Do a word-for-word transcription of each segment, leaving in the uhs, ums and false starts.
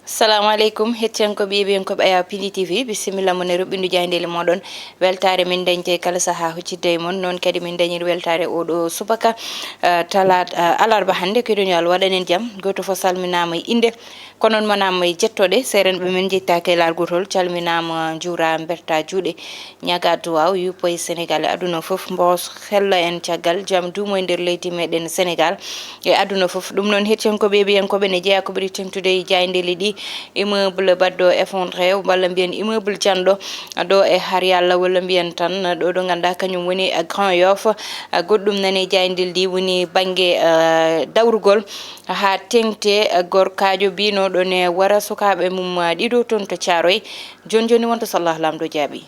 Salamu aleykum, hettiyankooɓe, yeeɓiyankooɓe Ayaw Pindi T V, bisimilla mon e roɓɓindu jaayndeeli mooɗon. Weltaare min dañte kala sahaa huccidde e mon, noon kadi min dañir weltaare oo ɗoo subaka, eh, talaat-, eh, alarba hannde, ko eɗen yo Allah waɗan en jam. Gooto fof salminaama e innde, ko noon manaama e jettooɗe. Seerenɓe men njettaaki e laal gootol, calminaama, njuuraa, mbertaa juuɗe. Ñaga duwaaw yuppo e Senegaal e aduna fof, mboos hella en caggal jam duumo e nder leydi meɗen Senegaal e aduna fof. Ɗum noon, hettiyankooɓe, yeeɓiyankooɓe, ne jeyaa ko ɓuri teŋtude e jaayndeeli ɗi, immeuble baɗɗo effondré, walla mbiyen immeuble janɗo ɗo e Har Yalla, walla mbiyen tan ɗo ɗo ngannduɗaa kañum woni Grand Yoff. Goɗɗum nani e jaayndeeli ɗi woni bannge, eh, dawrugol haa teŋti, eh, gorkaajo biynooɗo ne wara sukaaɓe mum, eh, ɗiɗo toon to Caaroy. Jooni jooni wonta so Allah Laamɗo jaaɓi.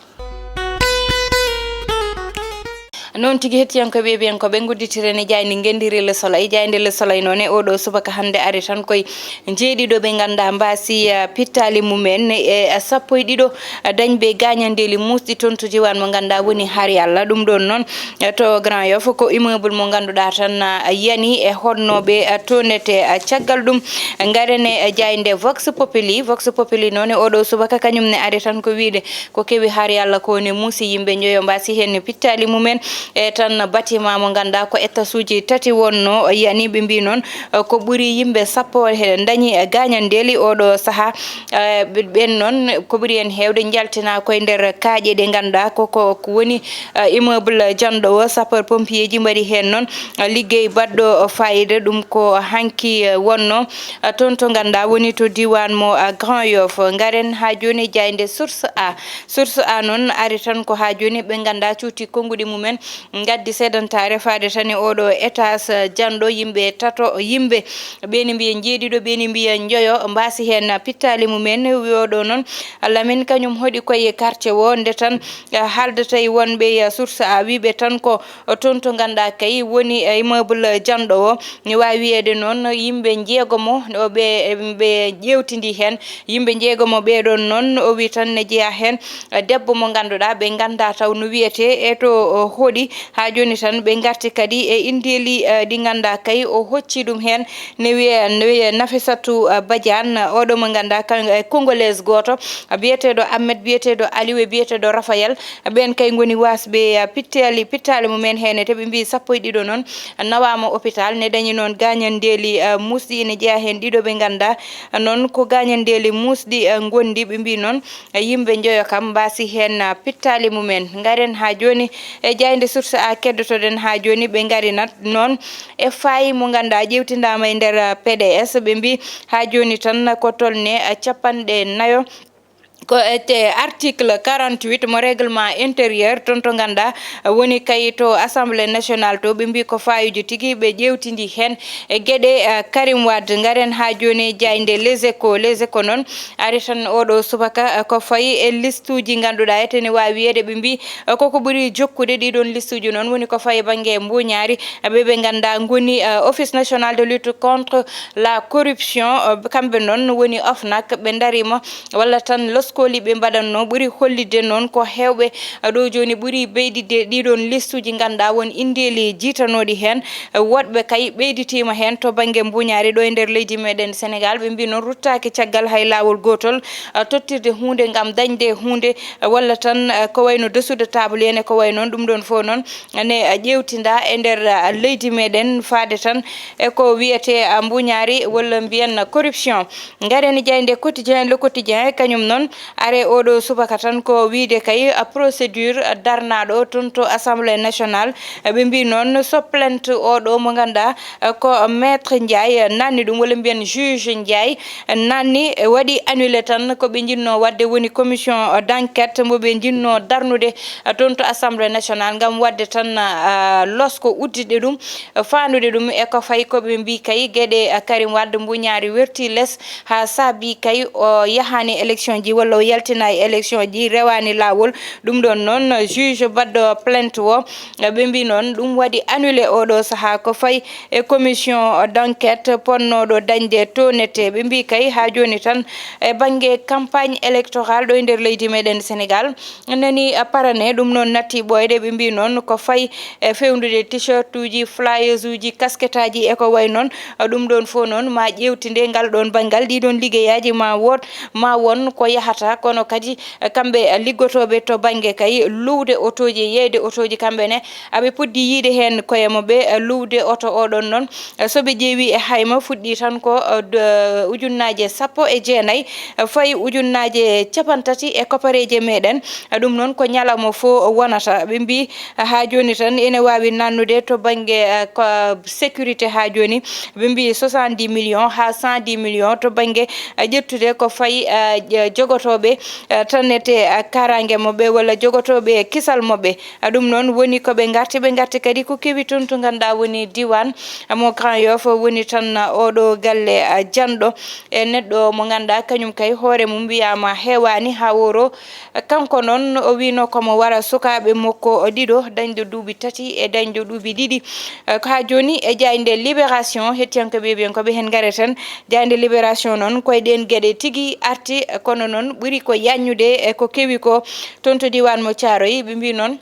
Noon tigi, hettiyankooɓe, yeeɓiyankooɓe, ngudditiren e jaaynde ngenndi Le Soleil. Jaaynde Le Soleil noon e oo ɗoo subaka hannde ari tan koye njeeɗiɗo ɓe ngannduɗaa mbaasi, eh, pittaali mumen e, eh, sappo e ɗiɗo, eh, dañɓe gaañandeeli muusɗi toon to diiwaan mo ngannduɗaa woni Har Yalla. Ɗum ɗoon noon, eh, to Grand Yoff ko immeuble mo ngannduɗaa tan, eh, yani e honnooɓe, eh, toon ete, eh, caggal ɗum. Ngaren e, eh, jaaynde Vox Populi. Vox Populi noon e oo ɗoo subaka kañum ne ari tan ko wiyde ko kewi Har Yalla ko ne muusi yimɓe njoyo mbaasi heen pittaali mumen. E tan bâtiment mo ngannduɗaa ko étageuji tati wonno, yani ɓe mbii noon, eh, ko ɓuri yimɓe sappo he dañi, eh, gaañandeeli oo ɗoo sahaa. Eh, ɓe-, ɓeen noon ko ɓuri heen heewde njaltinaa koye nder kaaƴe ɗe ngannduɗaa ko, ko, ko woni, eh, immeuble janɗo o. Sapeur pompier ji mbaɗi heen noon, eh, liggey baɗɗo faayida. Ɗum ko hanki, eh, wonno, eh, toon to ngannduɗaa woni to diiwaan mo, eh, Grand Yoff. Ngaren haa jooni e jaaynde Source A. Source A noon ari tan ko haa jooni ɓe ngannduɗaa cuuti konnguɗi mumen, ngaddi seedantaare faade tan e oo ɗoo étage, eh, janɗo yimɓe tato, yimɓe ɓeeni mbiya njeeɗiɗo, ɓeeni mbiya njoyo, mbaasi heen pittaali mumen. Wiyooɗo noon, Lamin kañum hoɗi koye quartier o, nde tan, eh, haaldata e wonɓe, eh, Source A, wiiɓe tan ko toon to ngannduɗaa kay woni, eh, immeuble janɗo o. Ne waawi wiyeede noon, yimɓe njeegomo, o ɓe, ɓe ƴeewtindii heen. Yimɓe njeegomo ɓee ɗoon noon, o wii tan ne jeyaa heen, eh, debbo mo ngannduɗaa ɓe nganndaa taw no wiyetee e to o hoɗi. Haa jooni tan ɓe ngarti kadi e inndeeli, eh, ɗi ngannduɗaa kay o hocci ɗum heen. Ne wiyee, ne wiyee Nafissatou, eh, Badiane, oo ɗoo mo ngannduɗaa kan, eh, Congolais gooto, eh, biyeteeɗo Ahmed, biyeteeɗo Aliou e biyeteeɗo Raphaël. Ɓeen kay ngoni waasɓe, eh, pittaali, pittaali mumen heen, e te ɓe mbii sappo e ɗiɗo noon nawaama hôpital, ne dañi noon gaañandeeli, eh, muusɗi, ene jeyaa heen ɗiɗo ɓe ngannduɗaa noon ko gaañandeeli muusɗi, eh, ngonndi. Ɓe mbii noon, eh, yimɓe njoyo kam mbaasi heen, eh, pittaali mumen. Ngaren haa jooni e jaaynde Source A keddotoɗen haa jooni, ɓe ngarinat noon e faayi mo ngannduɗaa ƴeewtindaama e nder, eh, P D S. Ɓe mbii haa jooni tan ko tolne, eh, capanɗe nayo. Ko e te article quarante-huit mo règlement intérieur, toon to ngannduɗaa woni kay to Assemblée nationale to, ɓe mbii ko faayuji tigi ɓe ƴeewtindii heen e geɗe, eh, Karim Wade. Ngaren haa jooni e jaaynde Les Échos. Les Échos noon ari tan oo ɗoo subaka, eh, ko fayi e listuuji ngannduɗaa ete ne waawi wiyeede ɓe mbii, eh, koko ɓuri jokkude ɗii ɗoon listuuji noon woni ko fayi bannge mbuuñaari, eh, ɓe ɓe ngannduɗaa ngoni, eh, Office National de Lutte contre la Corruption, eh, kamɓe noon woni OFNAC, ɓe ndariima walla tan loskooli ɓe mbaɗatnoo ɓuri hollitde noon ko heewɓe, eh, ɗo jooni ɓuri beyɗitde ɗii ɗoon listuuji ngannduɗaa won inndeeli jiitanooɗi heen, eh, woɗɓe kay ɓeyditiima heen to bannge mbuuñaari ɗo e nder leydi meɗen Senegaal. Ɓe mbii noon ruttaaki caggal hay laawol gootol, eh, tottirde huunde ngam dañde huunde, eh, walla tan, eh, ko wayno dessous de table en e ko way noon. Ɗum ɗoon fof noon ne, eh, ƴeewtindaa e nder, eh, leydi meɗen faade tan e ko wiyetee, eh, mbuuñaari walla mbiyen corruption. Ngaren e jaaynde Quotidien, Le Quotidien, kañum noon, are oo ɗoo subaka tan ko wiyde kay, a, procédure darnaaɗo toon to Assemblée nationale. Ɓe mbii noon so plainte oo ɗoo mo ngannduɗaa, a, ko Maître Ndiaye nanni ɗum, walla mbiyen juge Ndiaye nanni, e, waɗi annulé tan. Ko ɓe njinnoo waɗde woni commission d'enquête mo ɓe njinnoo darnude, a, toon to Assemblée nationale ngam waɗde tan, a, losko udditde ɗum, faandude ɗum e ko fayi ko ɓe mbii kay geɗe, a, Karim Wade mbuuñaari werti les haa saabii kay o yahaani élection ji walla o yaltinaay élection ji, rewaani laawol. Ɗum ɗoon noon, juge baɗɗo plainte o, ɓe mbii noon ɗum waɗi annulé oɗo sahaa ko fayi e commission d'enquête ponnooɗo dañde townetee. Ɓe mbii kay haa jooni tan e bannge campagne électorale ɗo e nder leydi meɗen Sénégal nani parane. Ɗum noon natti ɓooyde, ɓe mbii noon ko fayi e fewndude t-shirt uji, flyers uji, kasketaaji e ko wayi noon. Ɗum ɗoon fof noon ma ƴeewtinde ngal ɗoon banngal, ɗii ɗoon liggeyaaji ma wood, ma won ko yahata, kono kadi kamɓe liggotooɓe to bannge kay luwde otooji e yeeyde otooji, kamɓe ne aɓe puɗɗi yiide heen koye maɓɓe luwde oto oɗon noon. So ɓe ƴeewi e hayma fuɗɗi tan ko, eh, d-, ujunnaaje sappo e jeenayi, eh, fayi ujunnaaje capantati e kopareeje meɗen. Eh, ɗum noon ko ñalawma fof wonata. Ɓe mbii, eh, haa jooni tan ene waawi nannude to bannge, eh, ko sécurité haa jooni. Ɓe mbii soixante-dix millions haa cent dix millions to bannge, eh, ƴettude ko fayi, eh, j-, jogotooɓe, eh, tan ete, eh, kaaraange maɓɓe walla jogotooɓe kisal maɓɓe. Ah, ɗum noon woni ko ɓe ngarti. Ɓe ngarti kadi ko kewi toon to ngannduɗaa woni diiwaan mo Grand Yoff, woni tan, ah, oɗo galle, ah, janɗo e neɗɗo mo ngannduɗaa kañum kay hoore mum wiyaama heewaani haa woro. Ah, kanko noon o wiino ko mo wara sukaaɓe makko ɗiɗo, dañɗo duuɓi tati e dañɗo duuɓi ɗiɗi. Ah, ko haa jooni e jaaynde Libération, hettiyankooɓe ɓiyankooɓe heen ngare tan. Jaaynde Libération noon koye ɗeen geɗe tigi arti, kono noon ɓuri ko yaññude e ko kewi ko toon to diiwaan mo Caaroy. Ɓe mbii noon,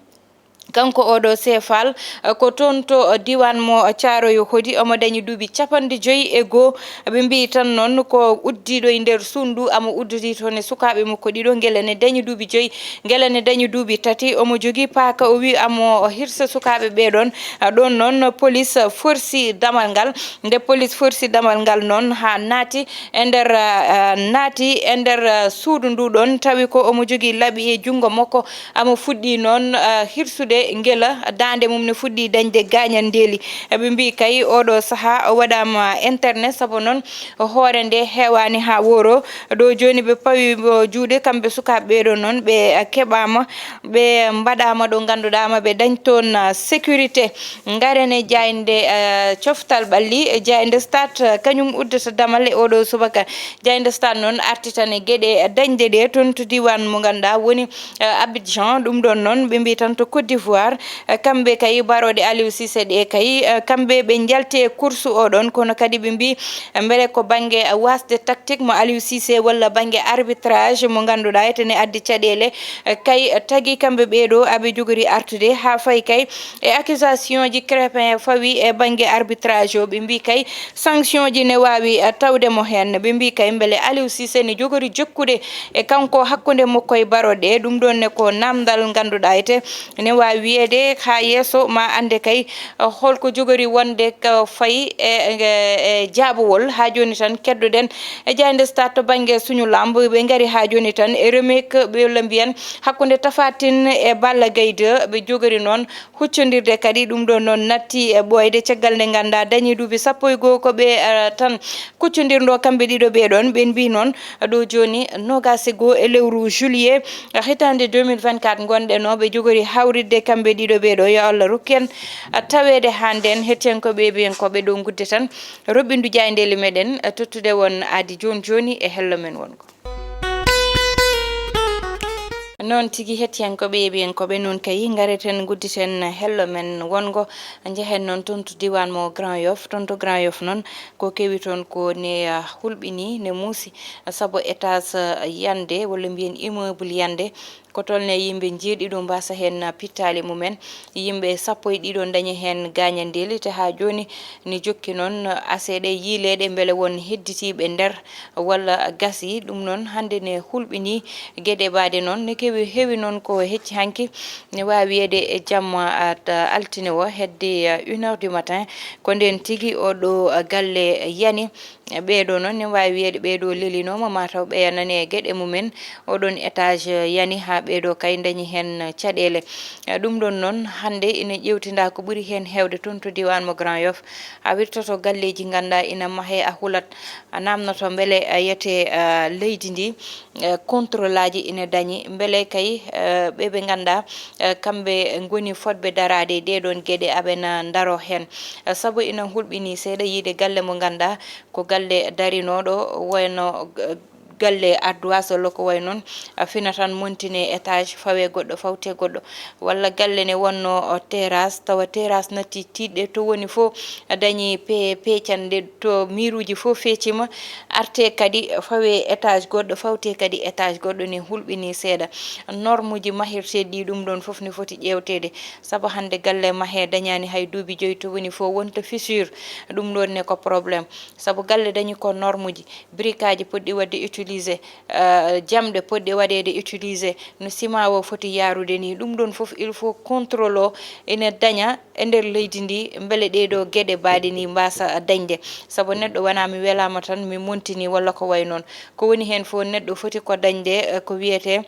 kanko oɗo Sefal, eh, ko toon to, eh, diiwaan mo Caaroy Hodi, omo dañi duuɓi capanɗe joyi e goo. Ɓe mbii tan noon ko uddiiɗo e nder suudu, amo udditi toon e sukaaɓe makko ɗiɗo, ngela ne dañi duuɓi joyi, ngela ne dañi duuɓi tati. Omo jogii paaka, o wii amo hirsa sukaaɓe ɓee ɗoon. Eh, ɗoon noon, polis forsi damal ngal. Nde polis forsi damal ngal noon haa naati e nder, eh, naati e nder, eh, suudu ndu ɗoon, tawi ko omo jogii laɓi e junngo makko. Amo fuɗɗii noon, eh, hirsude ngela, daande mum ne fuɗɗii dañde gaañanndeeli. Eɓe mbii kay, oɗo sahaa o waɗaama internet, sabu noon hoore nde heewaani haa wooro. Ɗo jooni ɓe pawi mo juuɗe, kamɓe sukaaɓe ɓee ɗoo noon, ɓe, eh, keɓaama, ɓe mbaɗaama ɗo ngannduɗaa ma ɓe dañ toon, eh, sécurité. Ngaren e jaaynde, eh, coftal ɓalli, e jaaynde Stade, eh, kañum uddata damal e oɗo subaka. Jaaynde Stade noon arti tan e geɗe dañde ɗe toon to diiwaan mo ngannduɗaa woni, eh, Abidjan. Ɗum ɗoon noon ɓe mbii tan to Côte d'Ivoire, eh, kamɓe kay barooɗe Aliou Cissé ɗe kay, eh, kamɓe ɓe njalti e course o ɗoon, kono kadi ɓe mbii, eh, mbele ko bannge, eh, waasde tactique mo Aliou Cissé walla bannge arbitrage mo ngannduɗaa ete ne addi caɗeele, eh, kay tagi kamɓe ɓee ɗoo aɓe jogori artude haa fayi kay e accusation ji Crépin fawi e bannge arbitrage o. Ɓe mbii kay sanction ji ne waawi, eh, tawde mo heen. Ɓe mbii kay mbele Aliou Cissé ne jogori jokkude e kanko hakkunde makko e barooɗe. Ɗum ɗoon ne ko naamndal ngannduɗaa ete ne waawi wiyeede haa yeeso ma annde kay, eh, holko jogori wonde ko fayi e, e, e jaabowol. Haa jooni tan keddoɗen e jaaynde Stade to bannge suñu lamb. Ɓe ngari haa jooni tan e remake ɓe walla mbiyen hakkunde Tapha Tine e Balla Gaye deux. Ɓe jogori noon huccondirde kadi, ɗum ɗo noon natti e ɓooyde caggal nde ngannduɗaa dañi duuɓi sappo e goo ko ɓe, eh, tan kuccondirnoo kamɓe ɗiɗo ɓee ɗoon. Ɓe mbii noon ɗo jooni noogaas e goo e lewru juillet, eh, hitaande deux mille vingt-quatre ngonɗen o, ɓe jogori hawritde kamɓe ɗiɗo ɓee ɗo. Yo Allah rokku en, eh, taweede haa ndeen. Hettiyankooɓe e ɓiyankooɓe ɗo ngudde tan roɓɓindu jaayndeeli meɗen, eh, tottude won aadi jooni jooni e hello men wongo. Noon tigi, hettiyankooɓe e ɓiyankooɓe, noon kay ngareten ngudditen hello men wongo, njehen noon toon to diiwaan mo Grand Yoff. Toon to Grand Yoff noon ko kewi toon ko ne, ah, hulɓinii, ne muusi, sabu étage, ah, yande, walla mbiyen immeuble yande, ko tolne yimɓe njeeɗiɗo mbaasa heen pittaali mumen. Yimɓe sappo e ɗiɗo dañi heen gaañandeeli, te haa jooni ne jokki noon. Aseeɗe yiileede mbele won hedditiiɓe nder walla gasii. Ɗum noon hannde ne hulɓinii geɗe mbaɗe noon, ne kewi, heewi noon ko hecci hanki. Ne waawi wiyeede e jamma, ah, ta-, altine o hedde, ah, une heure du matin, ko ndeen tigi oɗo, ah, galle yani. Ɓee ɗoo noon, ne waawi wiyeede ɓee ɗoo lelinooma, mataw ɓeya nani e geɗe mumen. Oɗon étage yani haa ɓee ɗoo kay dañi heen caɗeele. Ɗum ɗoon noon, hannde ina ƴeewtindaa ko ɓuri heen heewde toon to diiwaan mo Grand Yoff. A wirtoto galleeji ngannduɗaa ina mahee, a hulat, a naamnoto mbele, eh, yete, eh, leydi ndi, eh, contrôle aji ina dañi, mbele kay, eh, ɓe ɓe ngannduɗaa, eh, kamɓe ngoni fotɓe daraade e ɗee ɗoon geɗe aɓe na ndaro heen. Eh, sabu ina hulɓinii seeɗa yiyde galle mo ngannduɗaa ko galle darinooɗo, wayno, eh, Galle ardoise walla ko way noon, a fina tan montine étage, fawe goɗɗo, fawte goɗɗo. Walla galle ne wonno, o, terrasse, tawa terrasse natti tiiɗde, to woni fof a dañi pe-, peecanɗe, to miiruuji fof feecima, arte kadi fawe étage goɗɗo, fawte kadi étage goɗɗo, ne hulɓini seeɗa. Normuji mahirteeɗi ɗi, ɗum ɗoon fof ne foti ƴeewteede, sabu hannde galle mahee dañaani hay duuɓi joyi, to woni fof wonta fissure, ɗum ɗoon ne ko problème, sabu galle dañi ko normuji, briqueaji poɗɗi waɗde utilisé, eh, jamɗe poɗɗe waɗeede utilisé, no ciment o foti yaarude ni, ɗum ɗoon fof il faut contrôle o ene daña e nder leydi ndi, mbele ɗee ɗoo geɗe baaɗe ni mbaasa dañde, sabu neɗɗo wonaa mi welaama tan mi montini walla ko way noon. Ko woni heen fof neɗɗo foti ko dañde, eh, ko wiyetee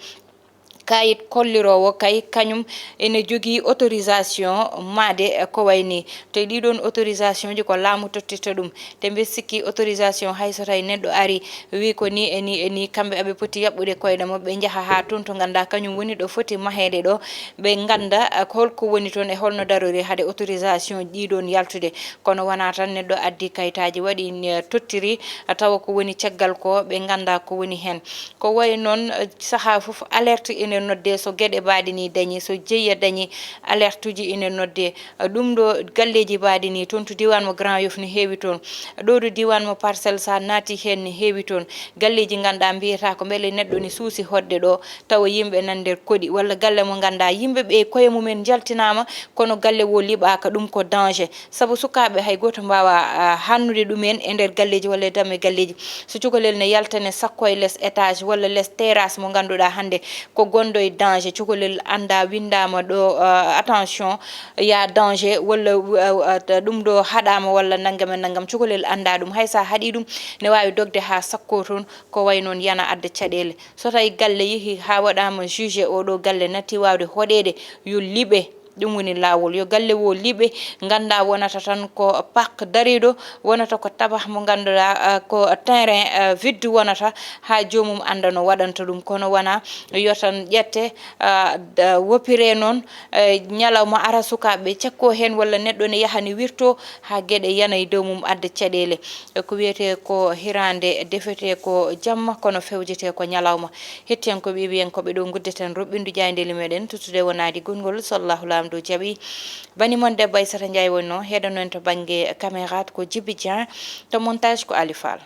kayit kolliroowo kay kañum ene jogii autorisation maade, eh, ko way ni. Te ɗii ɗoon autorisation ji ko laamu tottirta ɗum. Te mbiɗa sikki autorisation hay so tawi neɗɗo ari wi ko ni e ni e ni, kamɓe aɓe poti yaɓɓude koyɗe maɓɓe, njaha haa toon to ngannduɗaa kañum woni ɗo foti maheede ɗo, ɓe ngannda, eh, ko holko woni toon e holno darori hade autorisation ɗii ɗoon yaltude. Kono wonaa tan neɗɗo addi kayitaaji waɗi, eh, tottiri, eh, tawa ko woni caggal ko ɓe ngannda ko woni heen. Ko wayi noon, eh, sahaa fof alerte ene nodde so geɗe baaɗe ni dañi, so jeeya dañi, alerte uji ene nodde. Eh, ɗum ɗo galleeji baaɗe ni toon to diiwaan mo Grand Yoff ne heewi toon. Ɗo ɗo diiwaan mo Parcelles so a naati heen ne heewi toon. Galleeji ngannduɗaa mbiyata ko mbele neɗɗo ne suusi hoɗde ɗo, tawa yimɓe nan nder koɗi, walla galle mo ngannduɗaa yimɓe ɓe koye mumen njaltinaama, kono galle wo liɓaaka, ɗum ko danger. Sabu sukaaɓe hay gooto mbaawa, ah, hannude ɗumen e nder galleeji walla e damme galleeji. So cukalel ne yalta ne sakko e les étage walla les terrasse mo ngannduɗaa hannde ko gonɗo e danger, cukalel anndaa, winndaama ɗo, ah, attention, ya danger, walla, ah, ah, ɗum ɗo haɗaama walla nanngam e nanngam, cukalel anndaa ɗum. Hay so a haɗii ɗum, ne waawi dogde haa sakko toon, ko way noon yana adda caɗeele. So tawi galle yehi haa waɗaama jugé, oo ɗoo galle natti waawde hoɗeede, yo liɓe. Ɗum woni laawol. Yo galle wo liɓe, nganndaa wonata tan ko pak dariiɗo, wonata ko tabax mo ngannduɗaa, ah, ko terrain, ah, vide wonata, haa joomum annda no waɗanta ɗum. Kono wonaa yo tan ƴette, ah, da-, woppiree noon, eh, ñalawma ara sukaaɓe cakkoo heen, walla neɗɗo ne yaha ne wirtoo haa geɗe yana e dow mum adda caɗeele. E ko wiyetee ko hiraande defetee ko jamma, kono fewjetee ko ñalawma. Hettiyankooɓe, yeeɓiyankooɓe, ɗo nguddeten roɓɓindu jaayndeeli meɗen, tuttude wonaadi gongol, so Allahu Laamɗo jaɓi. Bani mon debbo Aissata Ndiaye wonno, heɗono en to bannge caméra ko Djiby Dieng, to montage ko Ali Fall.